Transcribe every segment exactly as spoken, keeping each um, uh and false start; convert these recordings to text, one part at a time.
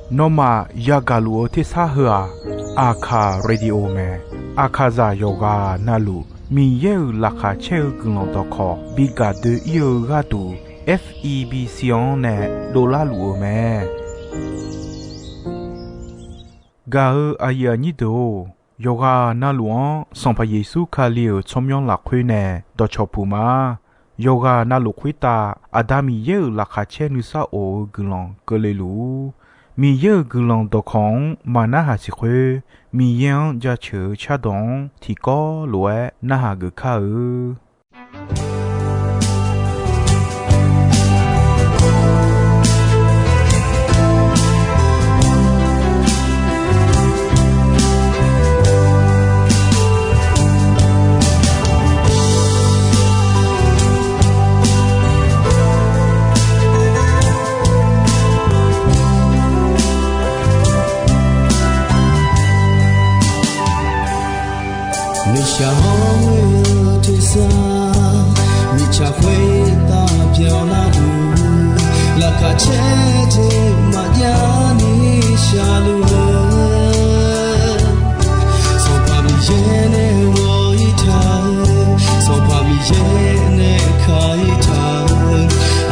Nawmaf yagaq luf-eu tersar heu-aq, Aqkaq Radio mae. Aqkaqzaq yawqghaq navluf Miqyaer-euq laqkhaq caer-eu guiqlanq dawqkawq bi gaq doe-ir-eu gharduq, F E B C-anr nae dovlar luf-eu mae. Gaq-eu aqyuif aqnyir deuq-or, yawqghaq navluf-anr Sanqpaq Yeqsur Kali-euq tsawrmyanr lafkhoer nae dawqcawq puq ma. Yawqghaq navluf khoertav Aqda Miqyaer-euq laqkhaq caer nuisar of-eu guiqlanq keuvle luf-ur. Miqyaer-euq guiqlanq dawqkawq-anr maqnarhaq siq khoer, Miqyaer-anr jaceuq-eu cardawq-anr tiqkawv lof-aer narhaq geuf kar-eu. Nuishaq hawr-eu tersar, mirtsaq khoertav byanlar-eu, laqkhaq caer jeq maqjav ni shaqluf-eu, Sanqpaq Miqyaer nae ghawq-ir taq-eu, Sanqpaq Miqyaer nae ka-ir taq-eu,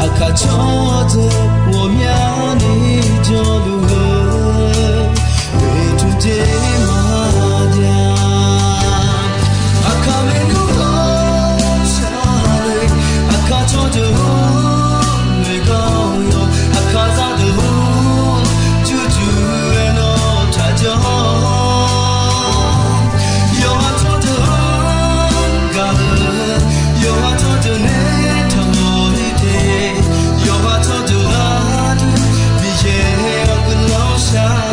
aqkaq tsawrdeuq ghawqmyani jawrluf-eu, oeqtmq jeq maqjav. Aqkaq maernmr ghawqshaq le, aqkaq tsawrdeuq-or, noeqgar-awr yawq, aqkaq zaqdeuq-or, jurjur-aer nawr taqjanr. Yawqha tsawrdeuq-anr gaq-eu, yawqha tsawrdeuq nae taqmawf-ir te, yawqha tsawrdeuq gharduq Miqyaer-awr guiqlanq shar-awq.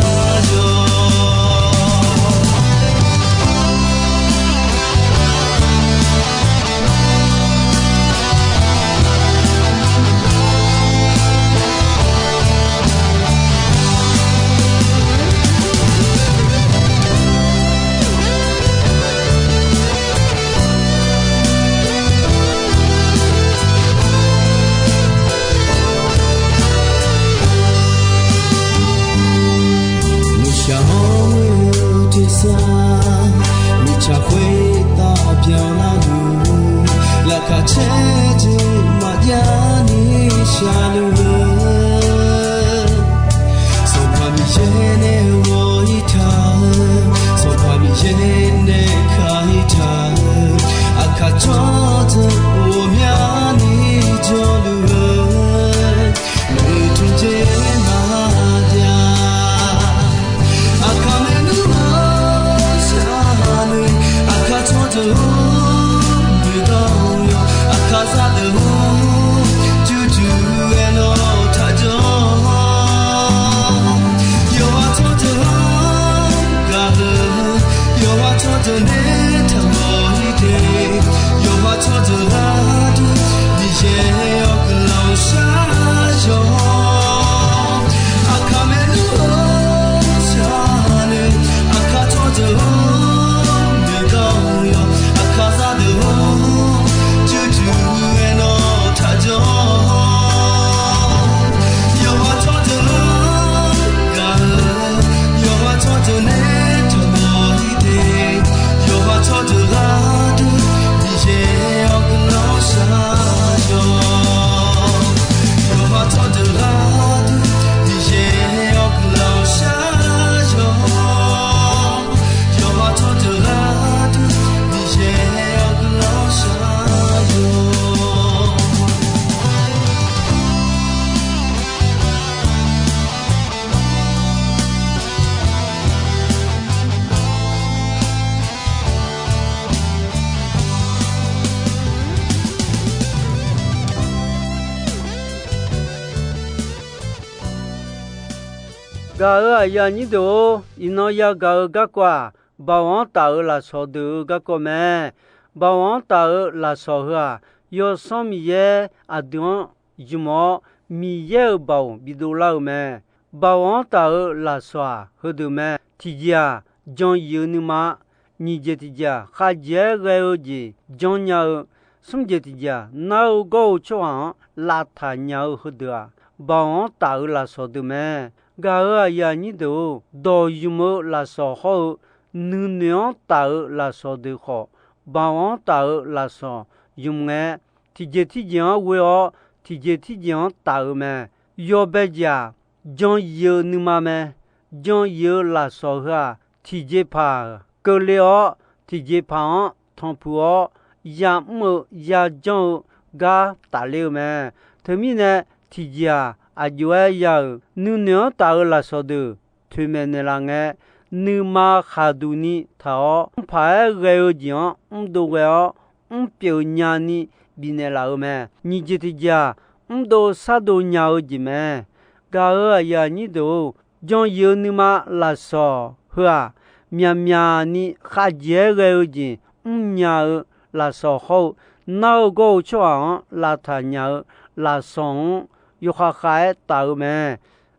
Nuishaq hawr-eu tersar, mirtsaq khoertav byanlar-eu, laqkhaq caer jeq maqjav ni shaqluf-eu, Sanqpaq Miqyaer nae ghawq-ir taq-eu, Sanqpaq Miqyaer nae ka-ir taq-eu, aqkaq tsawrdeuq ghawqmyani jawrluf-eu, oeqtmq jeq maqjav. Aqkaq maernmr ghawqshaq le, aqkaq tsawrdeuq-or, noeqgar-awr yawq, aqkaq zaqdeuq-or, jurjur-aer nawr taqjanr. Yawqha tsawrdeuq-anr gaq-eu, yawqha tsawrdeuq nae taqmawf-ir te, yawqha tsawrdeuq gharduq Miqyaer-awr guiqlanq shar-awq. Aqkaq maernmr ghawqshaq le, aqkaq tsawrdeuq-or, noeqgar-awr yawq, aqkaq zaqdeuq-or, jurjur-aer nawr taqjanr. Yawqha tsawrdeuq-anr gaq-eu, yawqha tsawrdeuq nae taqmawf-ir te, yawqha tsawrdeuq gharduq Miqyaer-awr guiqlanq shar-awq. Yawqha tsawrdeuq gharduq Miqyaer-awr guiqlanq shar-awq. Yawqha tsawrdeuq gharduq Miqyaer-awr guiqlanq shar-awq. Gaq-euq aqyuif aqnyir deuq-or, iqnan yagaq-eu garkawv-aq, Baoq-anr taf-euq lafsawq deuq-eu garkawv mae. Baoq-anr taf-euq lafsawq heu-aq, Yawsanr Miqyaer aqdui-anr ymq-awr, Miqyaer-euq baoq bidov lar-eu mae. Baoq-anr taf-euq lafsawq-aq, heudeuq mae. Tiqjeq-aq, jan yif-eu nuima, nyiq jeq tiqjeq-aq, khavjeq-aer ghae-eu jeq janrnya-eu, smr jeq tiqjeq-aq, nar-eu gawr-eu tsawrhaq-anr lavtaq nya-eu heudeuq-aq, baoq-anr taf-euq lafsawq deuq mae. Gaq-euq aqyuif aqnyir deuq-or, dawq ymq-eu lafsawq hawr-eu nuinoeq-anr taf-euq lafsawq deuq khawf, baoq-anr taf-euq lafsawq ymq ngae, tiqjeq tirjeq-anr ghoe-awr tiqjeq tirjeq-anr taf-euq mae. Yawbae jeq-aq, jan yif-eu nuima mae. Jan yif-eu lafsawq heu-aq, tiqjeqpaq keuvle-awr tiqjeqpaq-anr tanqpuq-awr ya'mr-eu yajanr-eu gar tafler-eu mae. Teumirnae, tiqjeq-aq, aqjox-aer ya-euq nuinoeq-anr taf-eu lafsawq deuq toeqmaeq naeqlaf ngae, nuima khaqduq ni taq-awr, mrpaq-aer ghae-eu jeq-anr mrdov ghae-awr, mrpyeuf nyani bifnaeq laf-eu mae. Nyiq jeq tiqjeq-aq, mrdov shardov nya-eu jeq mae. Gaq-euq aqyuif aqnyir deuq-or, jan yif-eu nuima lafsawq heu-aq, myaqmyaq ni khavjeq-aer ghae-eu jeq mrnya-eu lafsawq hawr-eu, nar-eu gawr-eu tsawrhaq-anr lavtaq nya-eu lafsawq-anr yawkhav khav-aer taf-eu mae.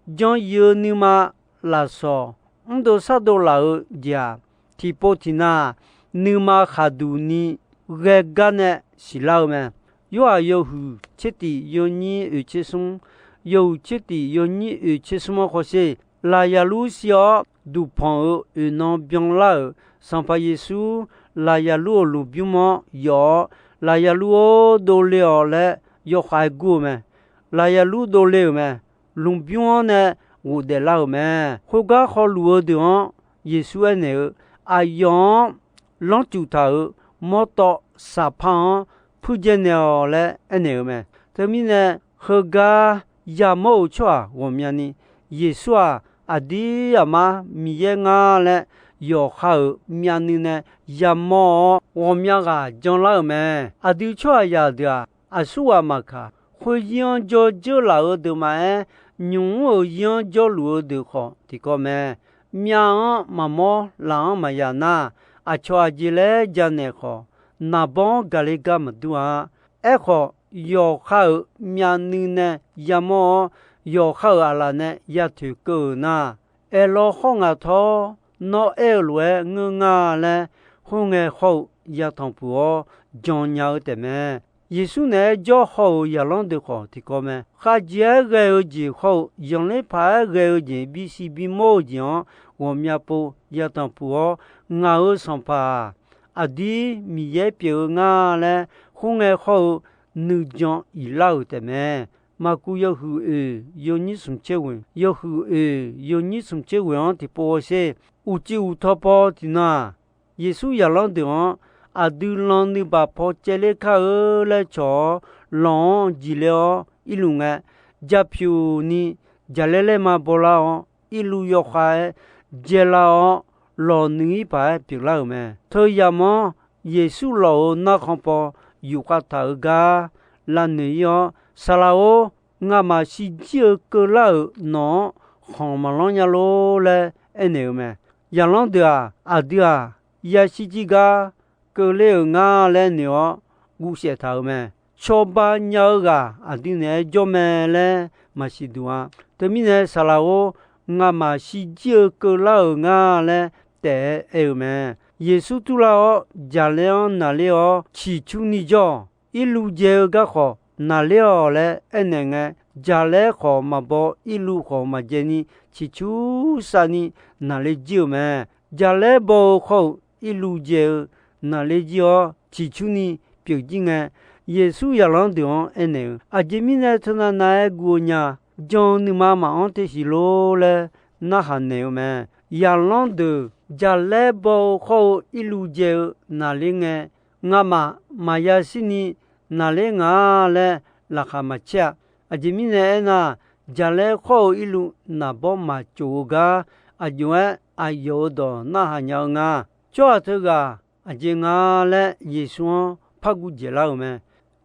Jan yif-eu nuima lafsawq mrdov shardov laf-eu jeq-aq, tiqpov tiqnav nuima khaqduq ni ghae gar nae siqlar-eu mae. Yorhaq yawhuiq tser tif yawnyir oeq tser smr, yawhuiq tser tif yawnyir oeq tser smr-anr hawsher. Lafyaqlur shir-awr, duqpanq-euq oeq nan byanlar-euq Sanqpaq Yeqsur, lafyaqlur-euq lmqbymr-anr yawf-awr, Lafyaqlur-or, dovle-awq laer yawkhav-aer gur-eu mae. Lafyaqlur dovle-euq mae. Lmqbymr-anr nae ghofdaef lar-euq mae. Khoergar hawluf-eu deuq-anr Yeqsur aernaeq-eu, Aqyawf-anr lanrcuf taq-euq mawrtawv saqpar-anr puirdzae naeq-awq laer aernaeq-eu mae. Teumirnae, heugar yamawr-euq tsawrhaq ghawqmyani, Yeqsur-aq, aqdir aqmar Miqyaer ngar laer yawqha-euq myavnuiv nae yamawr-awr, ghawqmya ghaq janlar-euq mae. Aqdui tsawrhaqzaq deuq-aq, aqsurghaq maqkaq, khoeryir-anr jawr dzeur laf-eu deuq maqaer, nymq mr-euq yir-anr jawrluf-eu deuq khawf tiqkawv mae. Myav-anr maqmawr, laf-anr maqya nar, aqcawq aqjeq laer janaeq khawf, naqbawr-anr gaqler gar maqdur-a. Aerkhawf, yawqha-euq myavnuiv nae yamawr-awr, yawqha-euq aqlaf nae yatoeq keuv-euq nar, aerlawr hawr ngaq tawr, nawr aer-eu lof-aer ngeur nga laer, khoerngae hawr-eu yatanq puq-awr jan nya-eu taefmae. Yeqsur naeq-aer jawr haw-euq zaqlanr deuq khawf tiqkawv mae. Khavjeq-aer ghae-eu jeq hawr-eu zanqler paq-aer ghae-eu jeq, bisiq bimawr-eu jeq-anr ghawqmya pov yatanq puq-awr, ngaq-euq Sanqpaq-aq, aqdir Miqyaer pyeuf-eu nga laer khoerngae hawr-eu nuijan iflar-euq taefmae. Maqkuv yawhuiq oeq yawnyir smq tser ghoeq, yawhuiq oeq yawnyir smq tser ghoeq-anr tiqpov hawsher. Uqcif uqtaw paw tiqnan-aq, Yeqsur zaqlanr deuq-anr aqdui lan nuibaq paw caevler kar-eu laer cawq-awr, lanq-anr jiqle-awr irluf ngae, jaqpyuq ni jaqlaer laerma bawlar-awr, irluf yawkhav-aer dzaelar-awr, lawq nuiir paq-aer pyeuflar-euq mae. Teu yamq-anr Yeqsur lawq-euq narkhan paw yufkhav taq-eu gar lavnoeq ir-awr, Saqlaq-or, ngamaf shirjir-eu keuvlar-euq nawq-anr khanq maqlanr nya lor laer aernaeq-eu mae. Zaqlanr deuq-aq, aqdui-aq, yashir jir gar keuvler-euq nga laer noeq-awr guvsaef taq-euq mae. Cawba nya-eu ghaq aqdui naeq-aer jawr mae laer maqsiq duq-a. Teumirnae, Saqlaq-or, ngamaf shirjir-eu keuvlar-euq nga laer taef-aer aer-eu mae. Yeqsur turlar-awr, jaqlaer-anr naqler-awr ciqcurni jawr-awq. Irluv dzae-eu garkhawf naqler-awq laer aernaeq ngae, jaqlaer khawf maqbaw, irluv khawf maqdzae ni, ciqcur savni naqler jir-euq mae. Jaqlaer baw-eu khawr-eu irluv dzae-eu naqler jir-awr, ciqcurni pyeuf jir ngae, Yeqsur zaqlanr deuq-anr aernaeq-eu, Aqjeq mirnae teunav nav-aer guv-eu nya, jan-eu nuima maqanr te siq lor laer narhaq naeq-eu mae. Zaqlanr deuq jaqlaer baw-eu khawr-eu irluv dzae-eu naqler ngae, ngamaf maqya shirni naqler nga laer laqkhaq maqcaer-a. Aqjeq mirnae aernar, jaqlaer khawr-eu irluv naqbawr maqtsof-eu gar aqjox-aer aqyawf-euq dawq narhaq nya-eu nga. Tsawrhaq teughaq aqjeq nga laer Yeqsur-anr par guv dzaeqlar-euq mae.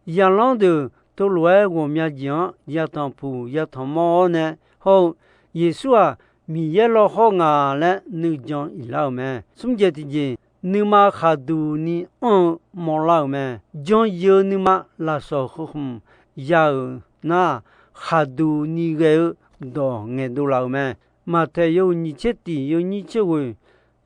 Zaqlanr deuq teulof-aer ghawqmya jeq-anr yatanq puq yatanq mawr-awr nae hawr-eu, Yeqsur-aq, Miqyaer lawr hawr nga laer nuijan iflar-euq mae. Smr jeq tiqjeq, nuima khaqduq ni anr-eu mawrlar-euq mae. Jan yif-eu nuima lafsawq heu khmq ya-euq nar, khaqduq ni ghae-eu dawq ngaeqdov laf-euq mae. Maqtaeq yawhuiq nyiq tser tiq yawnyir tser ghoeq,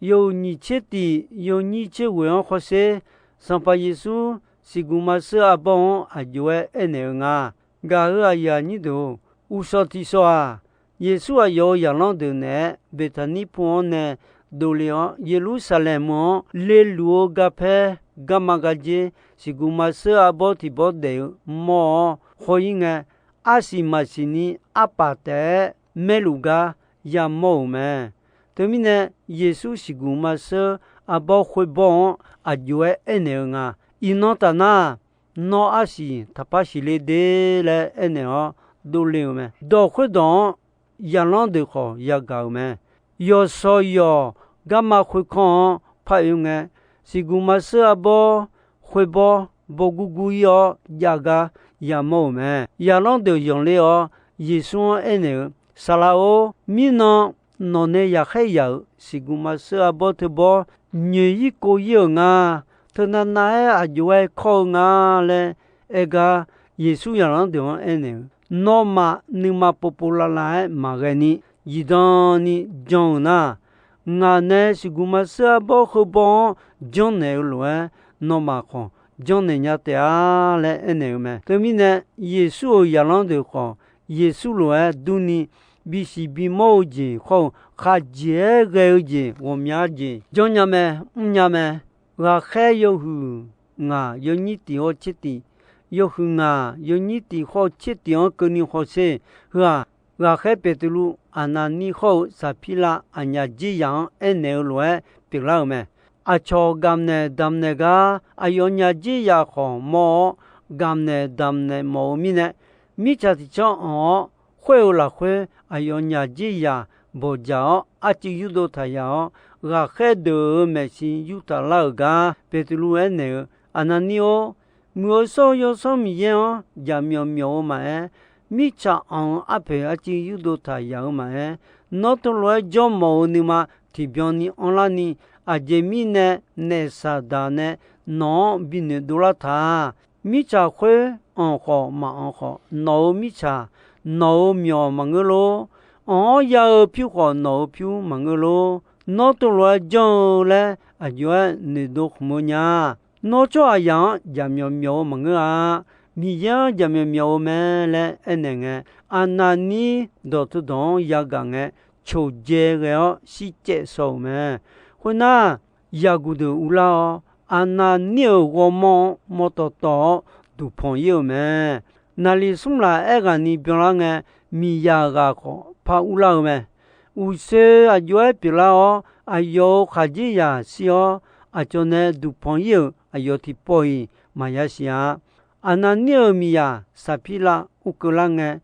yawhuiq nyiq tser tiq yawnyir tser ghoeq-anr hawsher. Sanqpaq Yeqsur siqguq maqsheur arbawr-anr aqjox-aer aernaeq-eu nga. Gaq-euq aqyuif aqnyir deuq-or, Uqshawq tiqshawq-aq, Yeqsur aqyawf-euq zaqlanr deuq naeq-aer Beqtaqnir pu-anr nae dovle-awr, Yeqlursaqlaeq meuq-anr leluf-eu garpaer garma gardzer siqguq maqseur arbawr tiq bawr daef-eu mawr-awr khawr-ir ngae, arsiq maqsiq ni arpaf taef-aer maerluf gar yamawr-euq mae. Teumirnae, Yeqsur siqguq maqseur arbawr khoerbawr-anr aqjox-aer aernaeq-eu nga. Iqnan taf nar, nawr arsiq taqpar siqle de laer aernaeq-awr dovle-euq mae. Dawq khoerdawq-anr zaqlanr deuq khawf yagaq-euq mae. Yawqshawq yawq garma khoerkanr-anr paroe ngae, siqguq maqseur arbawr khoerbawr bawgurgur-ir-awr jav gar yamawr-euq mae. Zaqlanr deuq yanqler-awr, Yeqsur-anr aernaeq-eu, Saqlaq-or, mirnan nawq nae yaqkhaer yaq-euq siqguq maqseur arbawr teubawr nyoeq-ir kov-ir-euq nga. Teunavnav-aer aqjox-aer kawr-eu nga laer aer gar, Yeqsur zaqlanr deuq-anr aernaeq-eu, Nawmaf nuima povpov lavlav-aer maqghae ni, zifdan ni jan-euq nar, ngaq nae siqguq maqseur arbawr heubawr-anr janrnaeq-eu lof-aer, nawmaf khawf janrnaeq nya taef-a laer aernaeq-eu mae. Teumirnae, Yeqsur-euq zaqlanr deuq khawf, Yeqsur lof-aer durni, bisiq bimawr-eu jeq khawr-eu khaqjeq-aer ghae-eu jeq ghawqmya jeq janrnya mae, mrnya mae. Ghaqkhaer yawhuiq ngaq yawnyir tiq hawr tser tiq, yawhuiq ngaq yawnyir tiq hawr-eu tser tiq-anr keuvni hawsher. Heu-aq, ghaqkhaer Beqtuvluv, Aqnaqnir hawr-eu Saqpirlav aqnyaf dzerzaq-anr aernaeq-eu lof-aer pyeuflar-euq mae. Aqcawq gamqnaeq damqnaeq gar aqyawf nyaf dzerzaq khawf mawr-awr, gamqnaeq damqnaeq mawf-eu mirnae, mirtsaq tiq canr anq-awr, khoer-eu lafkhoer aqyawf nyaf dzerzaq bawqdzaq-awr, arcuiv yurdov taq yaf-awr, ghaqkhaer deuq-euq maeqshi yurtaq lar-euq gar Beqtuvluv aernaeq-eu, Aqnaqnir-or, Muiq-eu shawr-eu Yawsanr Miqyaer-anr jaqmyawf myawf-eu maqaer, mirtsaq anq-euq arpoeq arcuiv yurdov taq yaf-eu maqaer, nawr teulof-aer jawrmawf-eu nuima tiqbyan ni anrlar ni, aqjeq mirnae naef Saqdaq nae nawq-anr binoeq dovlar ta. Mirtsaq khoer anq khawf maqanq khawf, nawq-euq mirtsaq, nawq-euq myawq maqngeur lor. Anq-awr ya-eu pyur khawf, nawq-euq pyur maqngeur lor. Nawr teulof-aer janr-eu laer aqjox-aer noeqdov khmq-eu nya. Nawr tsawrhaqzaq-anr jaqmyawf myawf-eu maqngeur-a. Miqyaer-anr jaqmyawf myawf-eu mae laer aernaeq ngae, Aqnaqnir dawq teudawq-anr yagaq ngae, coqdzae ghae-awr shircaev shaw-euq mae. Khoernar, yaqguq deuq urlar-awr, Aqnaqnir-euq ghawrmawr-anr mawrtawv tawv-awr duqpanq-ir-euq mae. Naqliq smr laf aerghaqni byanlar ngae, miqzaq ghaq khawf par urlar-eu mae. Uqshoe aqjox-aer pyeuflar-awr, aqyawf-euq khaqdzerzaq shir-awr, aqcawq nae duqpanq-ir-euq aqyawf tiqpawf-iq maqya siq-a. Aqnaqnir-euq miqzaq Saqpirlav ur keuvlar ngae,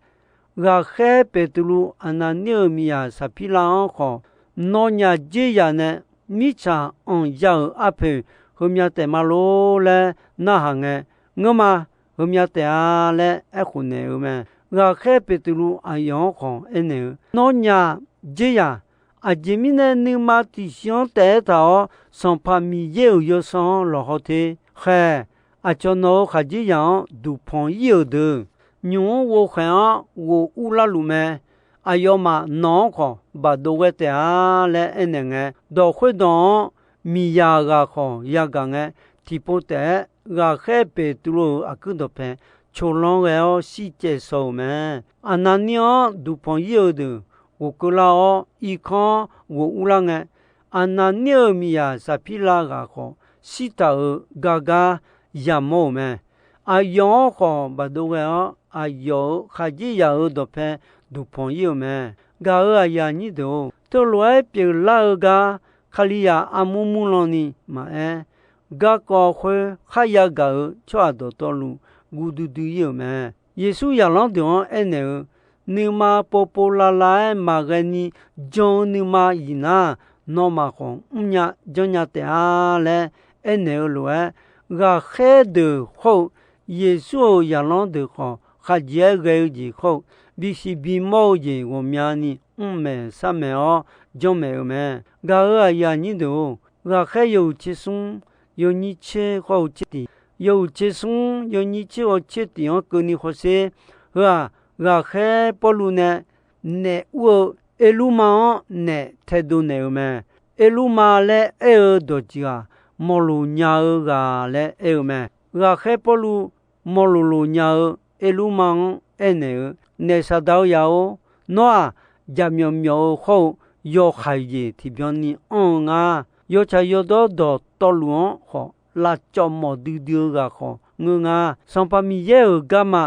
ghaqkhaer Beqtuvluv Aqnaqnir-euq miqzaq Saqpirlav-anr khawf, nawnyaf dzerzaq nae mirtsaq anq ya-euq arpoeq heumya taef ma lor laer narhaq ngae, Ngeurma, heumya taef-a laer aerkhof naeq-eu mae. Ghaqkhaer Beqtuvluv aqyawf-anr khawf aernaeq-eu, Nawnyaf dzerzaq, aqjeq mirnae nuima tiqsiq-anr taef-aer taq-awr, Sanqpaq Miqyaer-euq Yawsanr-anr lawqhaw te. Khaeq, aqcawq nawq-euq khaqdzerzaq-anr duqpanq-ir-euq deuq, nymq-mr ghovkhaeq-anr ghof urlar luf mae. Aqyawfmaf nawq-anr khawf baqdov ghae taef-a laer aernaeq ngae, dawq khoerdawq-anr miqzaq ghaq khawf yagaq ngae, tiqpov taef-aer ghaqkhaer Beqtuvluv-euq aqkuir dawqpae coqlanr ghae-awr shircaev shaw-euq mae. Aqnaqnir-anr duqpanq-ir-eu deuq ghofkeuv lar-awr, irkanr-anr ghof urlar ngae, Aqnaqnir-euq miqzaq Saqpirlav ghaq khawf, shirtaq-euq gar gar yamawr-euq mae. Aqyawf-anr khawf baqdov ghae-awr, aqyawf-euq khaqdzerzaq-euq dawqpae duqpanq-ir-euq mae. Gaq-euq aqyuif aqnyir deuq-or, teulof-aer pyeuflar-eu gar Kalizaq armur murlan ni maqaer, garkawv khoer kharya gaq-euq tsawrhaq dawqtawvluf guv duidui-ir-euq mae. Yeqsur zaqlanr deuq-anr aernaeq-eu, Nuima povpov lavlav-aer maqghae ni jan-eu nuima iqnar, nawmaf khawf mrnya janrnya taef-a laer aernaeq-eu lof-aer, ghaqkhaer deuq hawr-eu Yeqsur-euq zaqlanr deuq khawf, khaqjeq-aer ghae-eu jeq hawr-eu bisiq bimawr-eu jeq ghawqmyani mrmaeq sharmaeq-awr janrmaeq-eu mae. Gaq-euq aqyuif aqnyir deuq-or, ghaqkhaer yawhuiq tser smr yawnyir tser hawr-eu tser tiq, yawhuiq tser smr yawnyir tser hawr tser tiq-anr keuvni hawsher. Heu-aq, ghaqkhaer Pawrluv nae naef ur-eu Erlurma-anr naef taedov naeq-eu mae. Erlurma laer aer-eu dawqtsuif-aq, mawqloq nya-eu ghaq laer aer-eu mae. Ghaqkhaer Pawrluv mawqloq loq nya-eu Erlurma-anr aernaeq-eu, naef saqdaq-eu yaf-or, nawr-aq, jaqmyawf myawf-eu khawr-eu yawkhaeq jeq tiqbyan ni anr-eu nga. Yawtsaq yawdawr dawqtawvluf-anr khawf lavcawv mawf duidui-eu ghaq khawf ngeur nga. Sanqpaq Miqyaer-euq garma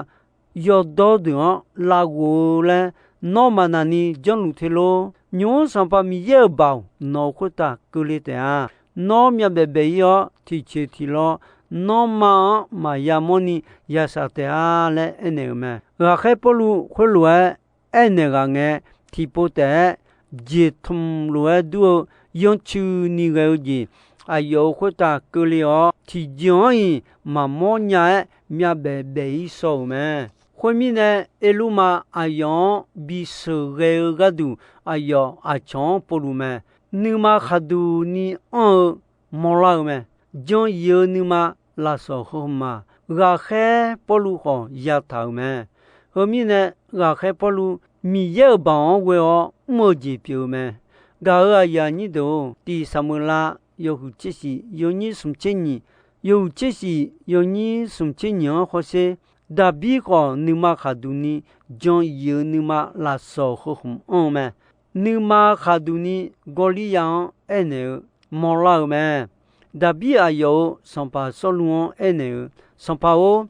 yawdawr deuq-anr lavghof-eu laer nawr maqnaq ni janrluf te lor. Nymq-mr Sanqpaq Miqyaer-euq baoq nawq-euq khoertav keuvle taef-a. Nawr myavbaef baef-ir-awr, tiqcoeq tiqlawr nanrma-anr maqya mawrni yashaq taef-a laer aernaeq-euq mae. Ghaqkhaer Pawrluv khoerlof-aer aernaeq ghaq ngae, tiqpov taef-aer jeqtmq lof-aer dur-eu yancuini ghae-eu jeq aqyawf-euq khoertav keuvle-awr, tiqjeq-anr-iq maqmawr nya-aer myavbaef baef-ir shaw-euq mae. Khoermirnae, Erlurma aqyawf-anr bisheuq ghae-eu gharduq aqyawf aqcawq-anr povluf mae. Nuima khaqduq ni anr-eu mawrlar-eu mae. Jan-iq-eu nuima lafsawq heu hmq-aq, ghaqkhaer Pawrluv khawf yataq-euq mae. Heumirnae, ghaqkhaer Pawrluv Miqyaer-euq baoq-anr ghoe-awr mr-eu jeq pyeuf-eu mae. Gaq-euq aqyuif aqnyir deuq-or, tiq Saqmeuqlav yawhuiq tser shif yawnyir smq tser nyiq, yawhuiq tser shif yawnyir smq tser nyiq-anr hawsher. Daqbir khawf, nuima khaqduq ni jan-iq-eu nuima lafsawq heu hmq anr-eu mae. Nuima khaqduq ni Gawrliryav-anr aernaeq-eu mawrlar-eu mae. Daqbir aqyawf-euq sanqpaq Sawrluv-anr aernaeq-eu, Sanqpaq-or,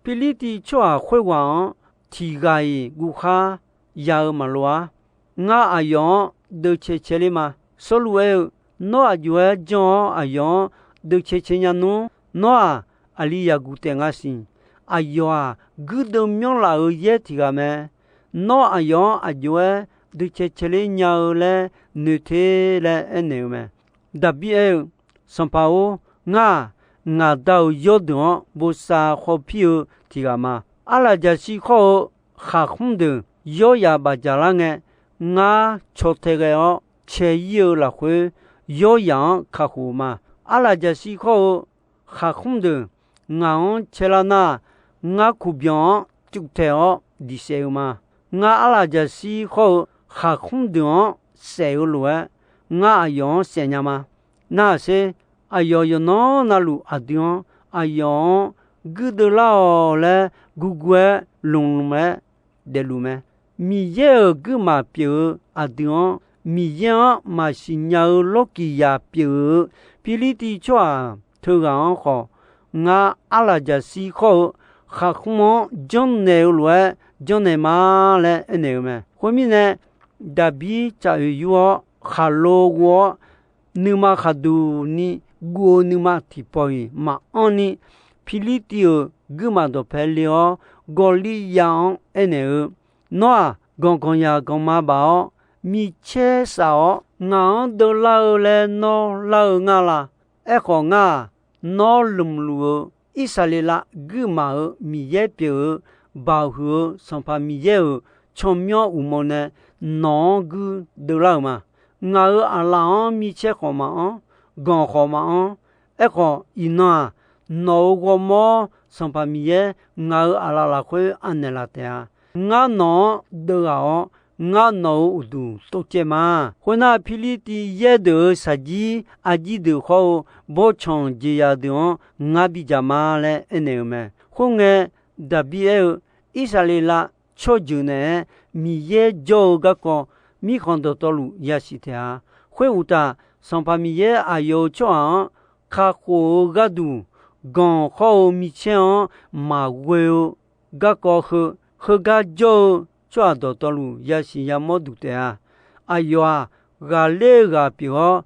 Pirlirtiv tsawrhaq khoerghaq-anr tiq ghaq-iq guvkhar ya-eu maqloq-ar. Ngar aqyawf-anr deuvcae cae ler ma. Sawrluv aer-eu, Nawr aqjox-aer janr-awr aqyawf-anr deuvcae cae nya nmr. Nawr-aq, aqli yaqguq taef nga siq. Aqyawf-aq, guirdeuv myanrlaf-euq yaer tiq ghaq mae. Nawr aqyawf-anr aqjox-aer deuvcae cae ler nya-eu laer noeq te laer aernaeq-eu mae. Daqbir aer-eu, Sanqpaq-or, ngar-aq, ngaq Da-euq yawrdeuq-anr bosav khawpir-eu tiq ghaq ma. Arlaqjaqshir khawr-eu khaqkhmr deuq yawryaf bafdzaq lar ngae, ngar caw tae ghae-awr cae-ir-eu lafkhoer, yawryaf-anr kakhof-eu ma. Arlaqjaqshir khawr-eu khaqkhmr deuq ngaq-anr caelar nar, ngar kuqbyanq-anr cuvtaeq-awr diqsaef-eu ma. Ngar arlaqjaqshir khawr-eu khaqkhmr deuq-anr saef-eu lof-aer, ngar aqyawf-anr saef nya ma. Nar-aq sher, aqyawf yawqnan navluf aqdui-anr, aqyawf-anr guirdeuv lar-awq laer gurgur-aer lmqlmq-aer daefluf mae. Miqyaer-euq guirmaf pyeuf-eu aqdui-anr, Miqyaer-anr maqsiq nya-eu lawrkiq yaq pyeuf-eu Pirlirtiv tsawrhaq teughaq-anr khawf, ngar arlaqjaqshir khawr-eu khaqkhmr-anr janrnaeq-eu lof-aer janrnaeq ma laer aernaeq-eu mae. Khoermirnae, Daqbir tsaq oeq yur-awr khaqlo ghov-awr, nuima khaqduq ni guv-eu nuima tiqpawf-iq maqanr ni, Pirlirtiv-euq guirmaf dawqpae le-awr, Gawrliryav-anr aernaeq-eu, Nawr-aq, ganq ganq yaq ganq ma baf-awr, micaer saf-awr, ngaq-anr deuvlar-eu laer nawr lar-eu ngar la? Aerkhawf, ngar-aq, nawr lmqluf-eu Irsaqleqlav guirmaf-euq Miqyaer pyeuf-eu, Baoq huiq-eu Sanqpaq Miqyaer-euq tsawrmyanr uqmov nae nawq-anr guirdeuv lar-euq ma. Ngaq-euq aqlaf-anr micaer khawf maqanr, ganq khawf maqanr. Aerkhawf, iqnan-aq, nawq-euq ghawrmawr Sanqpaq Miqyaer ngaq-euq aqlaf lafkhoer anaeqlaf taef-a. Ngar nawq-anr deuv ghaq-awr, ngar nawq-euq uqduq tov caev ma. Khoernar, Pirlirtiv yaer deuq-euq shaqjir arjir deuq khawr-eu bawrtsanq jeqzaq deuq-anr ngar bidzaq ma laer aernaeq-eu mae. Khoerngae, Daqbir aer-eu, Irsaqleqlav tsawrjeuq naeq-aer Miqyaer jawr-eu garkawv mirkhanq dawqtawvluf yasiq taef-a. Khoeruqtaf, Sanqpaq Miqyaer aqyawf-euq tsawrhaq-anr kakhof-eu gharduq, ganq khawr-eu micaer-anr maqghoe-eu garkawv heu, heugar jawr-eu tsawrhaq dawqtawvluf yasiq yamawr duq taef-a. Aqyawf-aq, ghaqler-eu ghaq pyeuf-awr,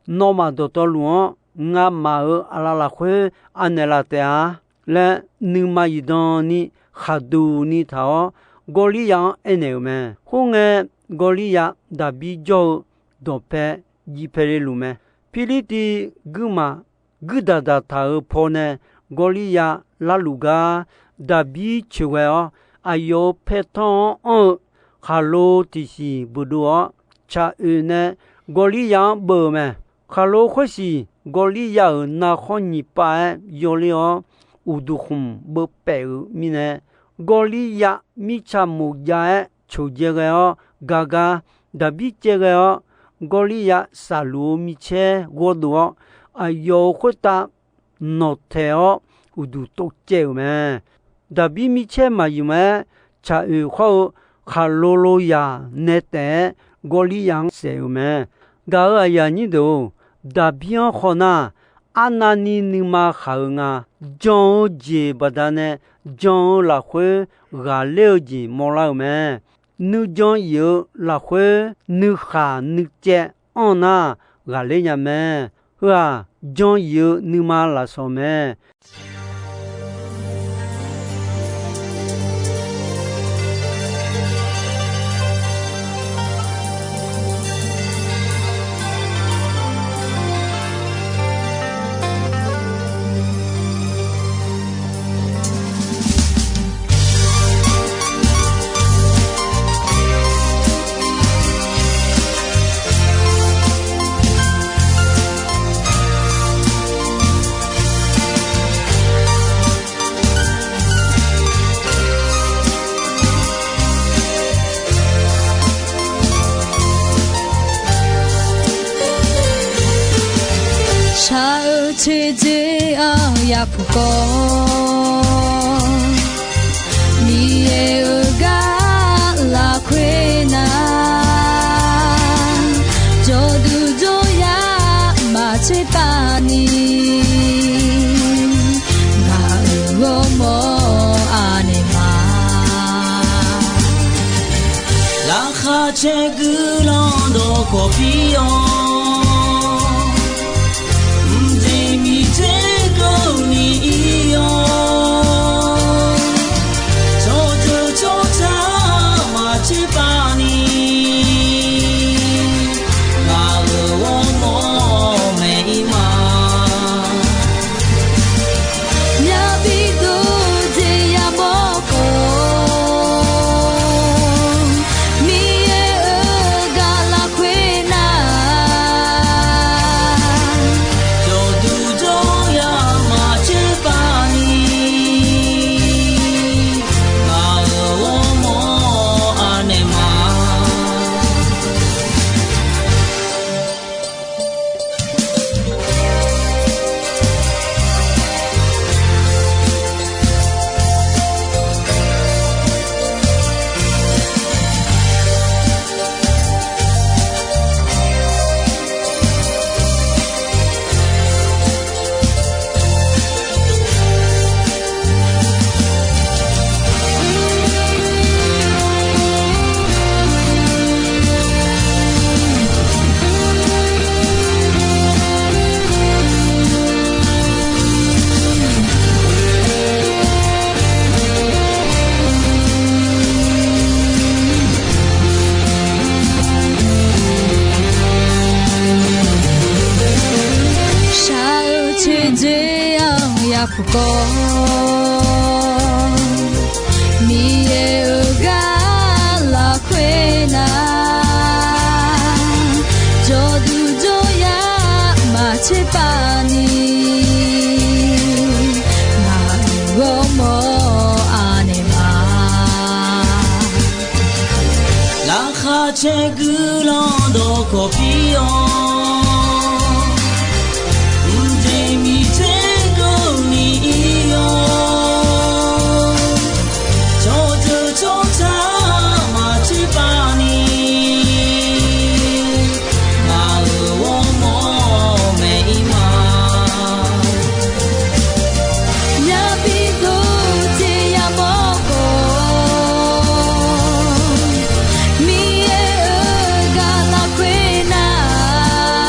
nawmaf dawqtawvluf-anr ngamaf-euq aqlaf lafkhoer anaeqlaf taef-a laer, nuima zifdan ni khaqduq ni taq-awr, Gawrliryav-anr aernaeq-euq mae. Khoerngae, Gawrliryav Daqbir jawr-eu dawqpae jiv pae le luf mae. Pirlirtiv guirmaf guirdaq daqtaq-euq pawnae Gawrliryav larluf gar Daqbir coeqghae-awr, aqyawf-euq paertanr-anr anr-eu khaqlo tiqsiq buiqdov-awr, tsaq oeq nae Gawrliryav-anr beuv-eu mae. Khaqlo khoersiq Gawrliryav-euq narkhawr nyiq pav-aer yawler-awr, uqduq khmq beuv paef-euq mirnae, Gawrliryav mirtsa moq jav-aer coqdzae ghae-awr ga gar, Daqbir caev ghae-awr, Gawrliryav safluf-eu micaer ghawrdov-awr, aqyawf-euq khoertav nawqtaeq-awr uqduq tov caev-euq mae. Daqbir micaer maqymq-aer, tsaq oeq khawr-eu khaqlo lo zaq nae taef-aer Gawrlirya-anr saef-euq mae. Gaq-euq aqyuif aqnyir deuq-or, Daqbir-anr khawf nar, arnavni nuima khaq-eu nga. Jan-eu jeq baqdanae jan-eu lafkhoer ghaqler-eu jeq mawrlar-euq mae. Nuijan if-eu lafkhoer nuikhaq nuicaev anr-eu nar, ghaqler nya mae. Heu-aq, jan if-eu nuima lafsawq mae. Shaq-eu teudzer-anr yapuq kawv, Miqyaer-euq gar lafkhoer nar, jawrduq jawryar maqtser pav ni, ngaq-euq ghawrmawr anaeq ma. Laqkhaq caer guiqlanq dawqkawq pir-awr, mqjeq miqter keuvni ir-awr, tsawrjeuq tsawrca maqtser pav ni, ngaq-euq ghawrmawr maeq ir ma. Myavbi dov jeq yamawr khawf, Miqyaer-euq gar lafkhoer nar, jawrduq jawryar maqtser pav ni, ngaq-euq ghawrmawr anaeq ma. Shaq-eu teudzer-anr yapuq kawv, Miqyaer-euq gar lafkhoer nar, jawrduq jawryar maqtser pav ni, ngaq-euq ghawrmawr anaeq ma. Laqkhaq caer guiqlanq dawqkawq pir-awr, mqjeq miqter keuvni ir-awr, tsawrjeuq tsawrca maqtser pav ni, ngaq-euq ghawrmawr maeq ir ma. Myavbi dov jeq yamawr khawf, Miqyaer-euq gar lafkhoer nar,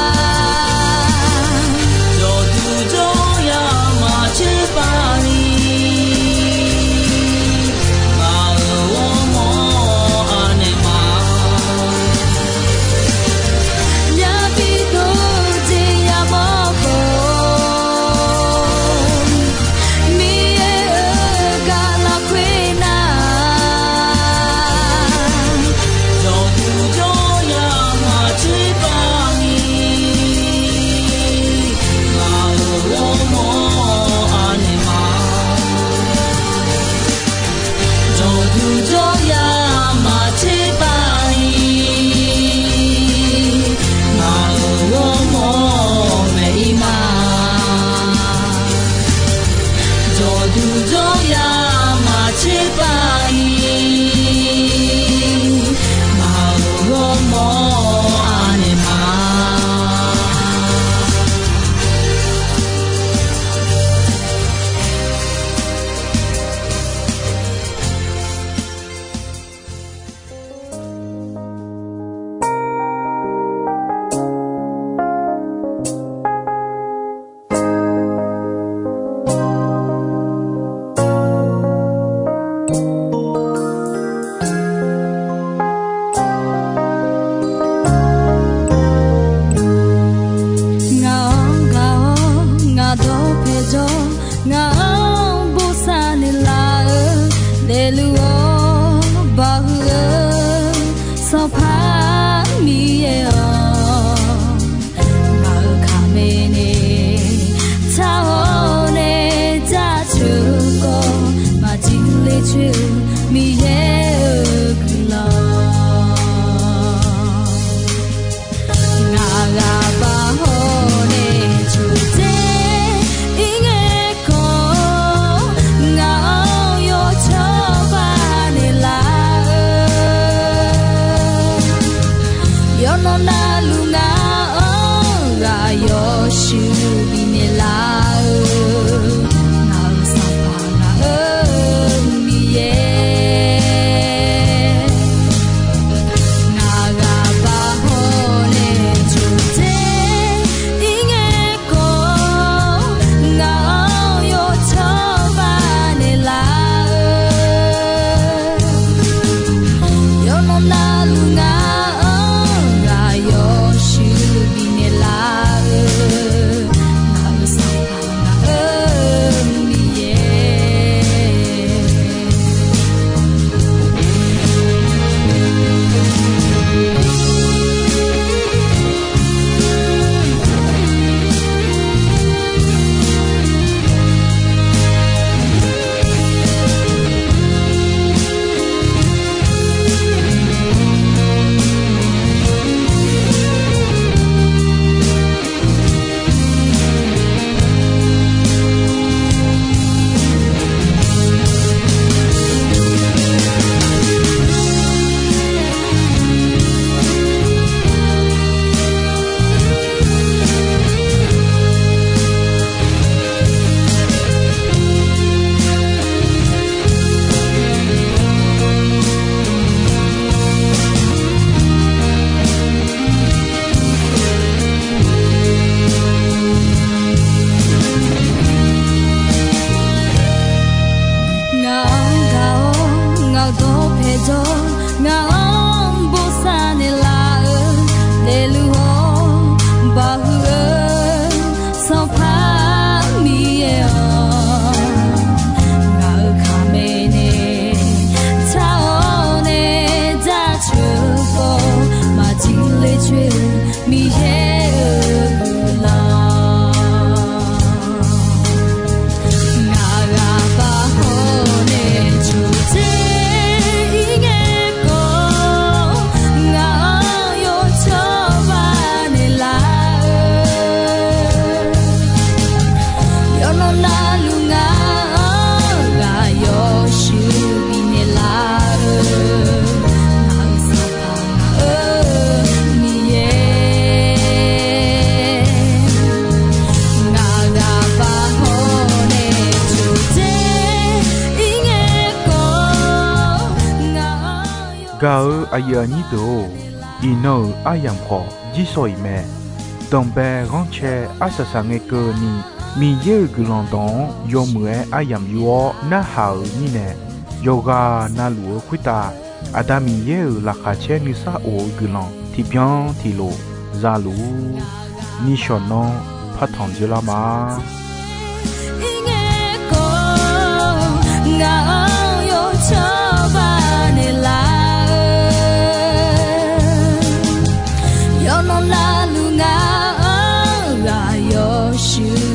Aqyuif aqnyir deuq-or, iqnan-euq aryamq khawf jirsawq iq mae. Danqbae ghanrcae arsaq saq ngae keuvni, Miqyaer-euq guiqlanq dawq-anr yawmuiq-aer aryamq yur-awr narhaq-euq mirnae, yawqghaq navluf-eu khoertav Aqda Miqyaer-euq laqkhaq caer nuisar of-eu guiqlanq tiqbyan tiqlof za luf-ur. Nishawq nanr partanq dzoerlar ma. Irngae kawv, ngaq-anr yawcawba naeqlaf-eu, yawqnan navluf ngaq-anr ghaq yawshuif